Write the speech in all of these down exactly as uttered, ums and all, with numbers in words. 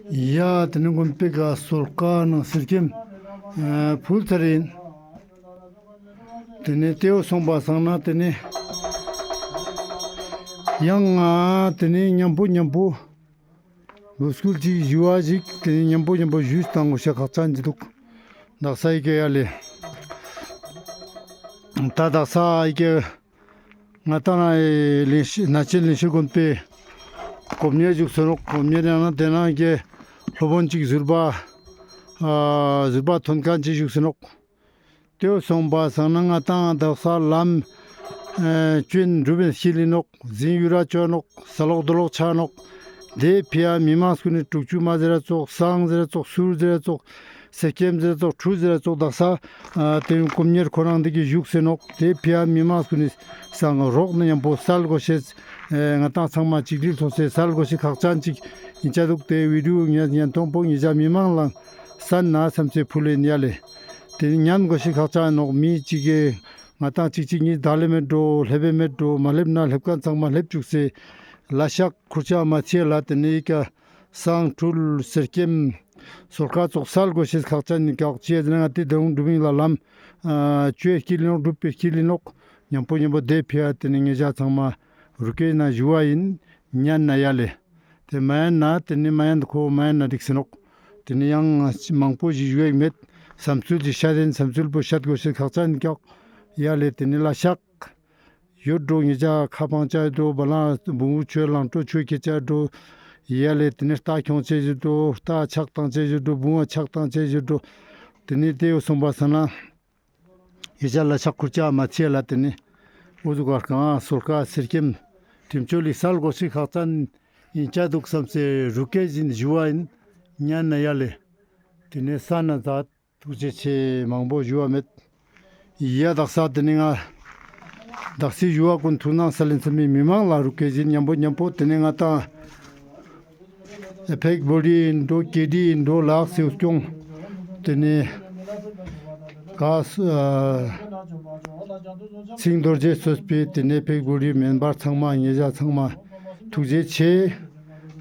ཡ་ཏེ་ནེ་དགོན་པའི་ཀ་གསོལ་ཁ་ནང་གསེར་སྐྱེམས་ཨ་ཕུལ་ཚར་ཡིན། ཏེ་ནེ་ཏེའོ་སོང་པ་སང་ན་ཏེ་ནེ་ཡང་ང་ཏེ་ནེ་ཉམ་པོ་ཉམ་པོ་ལོ་སྐུལ་ཅིག་ཞུ་བ་ཞིག་ཏེ་ནེ་ཉམ་པོ་ཉམ་པོ་ཞུས་ཏང་གོ་ཤ་ཁག་ཅན་ཅིག་འདུག། དག་ས་ཡི་གེ་ཡ་ལེ། ད་དག་ས་ཡི་གེ་ང་ཏང་ནེ་ལེན་ཤི་ན་ཆེན་ལེན་ཤི་དགོན་པའི་སྒོམ་ཉེ་ཞུགས་སེ་ནོག། སྒོམ་ཉེ་ཡང་ན་ཏེ་ནང་གི་སློབ་དཔོན་ཅིག་ཟུར་པ་ཨ་ཟུར་པ་ཐོན་ཁན་ཅིག་ཞུགས་སེ་ནོག། ཏེའོ་སོང་པ་སང་ན་ང་ཏང་དག་ས་ལམ་ཨ་ཅོན་རུ་བེན་སྐྱིལ་ལི་ནོག། ཟིན་ཡུ་ར་ཅོ་ནོག། ས་ལོག་རྡོ་ལོག་ཆ་ནོག། ཏེ་ཕི་ཡ་མི་མང་སྐུ་ནི་དྲུག་ཅུ་མ་ཟེར་ར་ཙོགས་སང་ཟེར་ར་ཙོགས་སུར་ཟེར་ར་ཙོགས་སེ་ཀེམ་ཟེར་ར་ཙོགས་ཁྲུ་ཟེར་ར་ཙོགས་དག་ས་ཨ་ཏེ་ཡུན་སྒོམ་ཉེར་ཁོ་རང་འདི་གི་བཞུགས་སེ་ནོག། ཏེ་ཕི་ཡ་མི་མང་སྐུ་ནི་སང་རོགས་ནི་ཉམ་པོ་སལ་གོ་ཤེས་ཨེ་ང་ཏང་ཚང་མ་ཅིག་སྒྲིལ་ཐོག་སེ་སལ་གོ་ཤེས་ཁག་ཅན་ཅིག་ཡིན་ཆ་འདུག། ཏེ་བི་ཌིའོ་ཉན་ཉན་ཐོང་པོ་ཉེ་ཞ་མི་མང་ལ་སན་ན་སམ་སེ་ཕུལ་ལེན་ཡ་ལེ། ཏེ་ཉན་གོ་ཤེས་ཁག་ཅན་ནོག། མི་ཅིག་གི་ང་ཏང་ཅིག་ཅིག་ཉིས་དག་ལེ་མེད་འགྲོ་ལེབ་བེ་མེད་འགྲོ་མ་ལེབ་ན་ལེབ་ཁན་ཚང་མ་ལེབ་ཅུག་སེ་ལ་ཤག་ཁུར་ཆ་མ་ཆེ་ལ་ཏེ་ནེ་ཡི་གེ་སང་ཁྲུལ་གསེར་སྐྱེམས་གསོལ་ཁ་ཙོགས་སལ་གོ་ཤེས་ཁག་ཅན་ནི་ཀྱག་ཅི་ཡ་ཟེར་ན་ང་ཏི་དེ་རུང་འགྲུབ་ཡིན་ལ་ལམ་ཨ་ཅོའི་སྐྱིལ་ལི་ནོག་འགྲུབ་པའི་སྐྱིལ་ལི་ནོག། ཉམ་པོ་ཉམ་པོ་དེ་ཕི་ཡ་ཏེ་ནེ་ཉེ་ཞ་ཚང་མ་རུ་ཀེ་ན་ཞུ་བ་ཡིན། ཉན་ན་ཡ་ལེ། ཏེ་མ་ཡན་ན་ཏེ་ནེ་མ་ཡན་ཁོ་མ་ཡན་ན་འགྲིག་སེ་ནོག། ཏེ་ནེ་ཡང་མང་པོ་ཞིག་ཞུ་ཡ་མེད། བསམ་ཚུལ་ཅིག་བཤད་ཡིན། བསམ་ཚུལ་པོ་བཤད་དགོས་ཤེས་ཁག་ཅན་ཀྱག་ཡ་ལེ། ཏེ་ནེ་ལ་ཤག་ཡོད་འགྲོ་ཉེ་ཞ་ཁ་པང་ཅ་འགྲོ་བ་ལང་བུང་བུ་ཆོས་ལང་འགྲོ་ཆོས་ཁྱེད་ཅ་འགྲོ་ཡ་ལེ། ཏེ་ནེ་རྟ་ཁྱོང་ཅེས་ཞུ་འགྲོ་རྟ་ཆག་བཏང་ཅེས་ཞུ་འགྲོ་བུང་བ་ཆག་བཏང་ཅེས་ཞུ་འགྲོ། ཏེ་ནེ་ཏེ་ཡོ་སོང་པ་སང་ན། ཡེ་ཤ་ལ་ཤག་ཁུར་ཆ་མ་ཆེ་ལ་ཏེ་ནེ་འུ་ཟུག་ག་གང་སོལ་ཁ་གསེར་སྐྱེམས་ཁྲིམས་གཅོད་ལི་སལ་གོ་ཤེས་ཁག་ཅན་ཡིན་ཆ་འདུག་བསམ་སེ་རུ་ཀེ་ཞིན་ཞུ་བ་ཡིན། ཉན་ན་ཡ་ལེ། ཏེ་ནེ་ས་ན་ཛད། ཐུགས་རྗེ་ཆེ། མང་པོ་ཞུ་བ་མེད། ཡ་དག་ས་ཏེ་ནེ་ང་དག་སེ་ཞུ་བ་ཀུན་ཐུགས་སྣང་སལ་ལེན་ཚུལ་མི་མི་མང་ལ་རུ་ཀེ་ཞིན་ཉམ་པོ་ཉམ་པོ་ཏེ་ནེ་ང་ཏང་ཨེ་ཕེག་བོ་ཌི་ཡིན་འགྲོ་ཀེ་ཌི་ཡིན་འགྲོ་ལགས་སེ་སྐྱོང་། ཏེ་ནེ་ག་ས་ཚིང་རྡོ་རྗེ་གཙོས་པའི་ཏེ་ནེ་ཕེག་བོ་ཌི་མེམ་བར་ཚང་མ་ཉེ་ཞ་ཚང་མ་ཐུགས་རྗེ་ཆེ།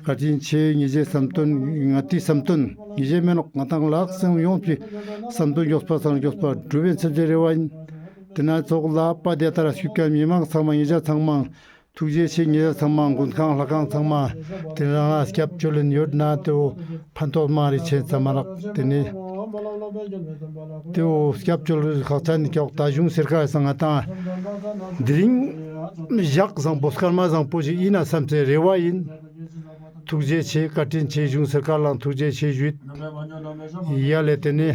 བཀའ་དྲིན་ཆེ། ཉེ་ཞའི་བསམ་དོན་ང་ཏིའི་བསམ་དོན་ཉེ་ཞའི་མེ་ནོག་ང་ཏང་ལགས་སེ་ཡོངས་པའི་བསམ་དོན་མགྱོགས་པ་སང་མགྱོགས་པ་འགྲུབ་པའི་སེམས་ཅན་རེ་བ་ཡིན། ཏེ་ན་ཚོགས་ལ་པ་དེ་ལྟར་སྐྱོད་ཀ་མི་མང་ཚང་མ་ཉེ་ཞ་ཚང་མ། ཐུགས་རྗེ་ཆེ། ཉེ་ཞ་ཚང་མ་མགོན་ཁང་ལྷ་ཁང་ཚང་མ་ཏེ་རང་རང་སྐྱབས་བཅོལ་ལེན་ཡོད་ན་ཏེའོ་ཕན་ཐོགས་མ་རེ་ཆེན་ཙམ་མ་རག་ཏེ་ནེ་ཏེའོ་སྐྱབས་བཅོལ་ཁག་ཅན་ཀྱོག་ད་གཞུང་སེར་ཁ་སང་ང་ཏང་དེ་རིང་ཞག་བཟང་པོ་སྐར་མ་བཟང་པོ་ཞིག་ཡིན་ན་བསམ་སེ་རེ་བ་ཡིན། ཐུགས་རྗེ་ཆེ། བཀའ་དྲིན་ཆེ། གཞུང་སེར་ཁ་ལའང་ཐུགས་རྗེ་ཆེ་ཞུས། ཡ་ལེ་ཏེ་ནེ་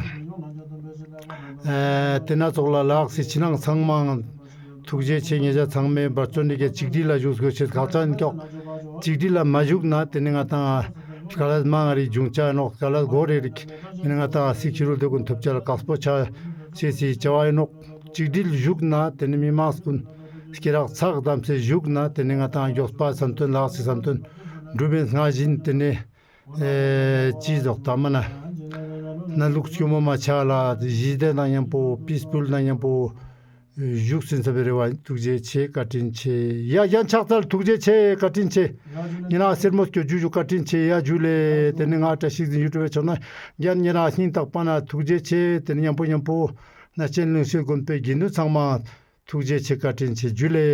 ཨ་ཏེ་ན་ཚོགས་ལ་ལགས་སེ་ཕྱི་ནང་ཚང་མ་ཐུགས་རྗེ་ཆེ། ཉེ་ཞ་ཚང་མས་འབད་བརྩོན་ནི་གི་ཅིག་སྒྲིལ་ལ་བཞུགས་དགོས་ཤེས་ཁག་ཅན་ཀྱོག། གཅིག་སྒྲིལ་ལ་མ་ཞུགས་ན་ཏེ་ནེ་ང་ཏང་དཀའ་ལས་མང་ང་རིག་འབྱུང་ཆ་ནོག། དཀའ་ལས་གོ་རེ་རིག་ཏེ་ནེ་ང་ཏང་སི་ཁྱི་རུལ་ཏེ་གུན་ཐོབ་ཆ་ལ་ཁག་པོ་ཆ་ཤེས་སི་བྱ་བ་ཨིན་ནོག། གཅིག་སྒྲིལ་ཞུགས་ན་ཏེ་ནེ་མི་མང་གུན་སྐེ་རགས་ཚག་བསྡམས་སེ་ཞུགས་ན་ཏེ་ནེ་ང་ཏང་མགྱོགས་པ་བསམ་དོན་ལགས་སི་བསམ་དོན་འགྲུབ་ཨིན། སྔ་བཞིན་ཏེ་ནེ་ཨེ་ཅི་ཟོག་ཏ་མ་ན་ན་ལུགས་སྐྱོ་མོ་མ་ཆགས་ལ་ཞི་བདེ་དང་ཉམ་པོ་པིས་ཕུལ་དང་ཉམ་པོ་ཞུགས་ཨིན་ས་བའི་རེ་བ། ཐུགས་རྗེ་ཆེ། བཀའ་དྲིན་ཆེ། ཡ་ཡན་ཕྱག་འཚལ། ཐུགས་རྗེ་ཆེ། བཀའ་དྲིན་ཆེ། ཉེ་རང་སེར་མོ་སྐྱོ་ཇུ་ཇུ་བཀའ་དྲིན་ཆེ། ཡ་ཇུ་ལེ། ཏེ་ནེ་ང་བཀྲ་ཤིས་འཛིན་ཡུ་ཊུབ་ཆེ་ནལ་ཡན་ཉེ་རང་སྙིང་ཐག་པ་ནེ་ཐུགས་རྗེ་ཆེ། ཏེ་ནེ་ཉམ་པོ་ཉམ་པོ་ན་ཆེན་ལིང་ཤེད་དགོན་པའི་དགེ་འདུན་ཚང་མ་ཐུགས་རྗེ་ཆེ། བཀའ་དྲིན་ཆེ། ཇུ་ལེ།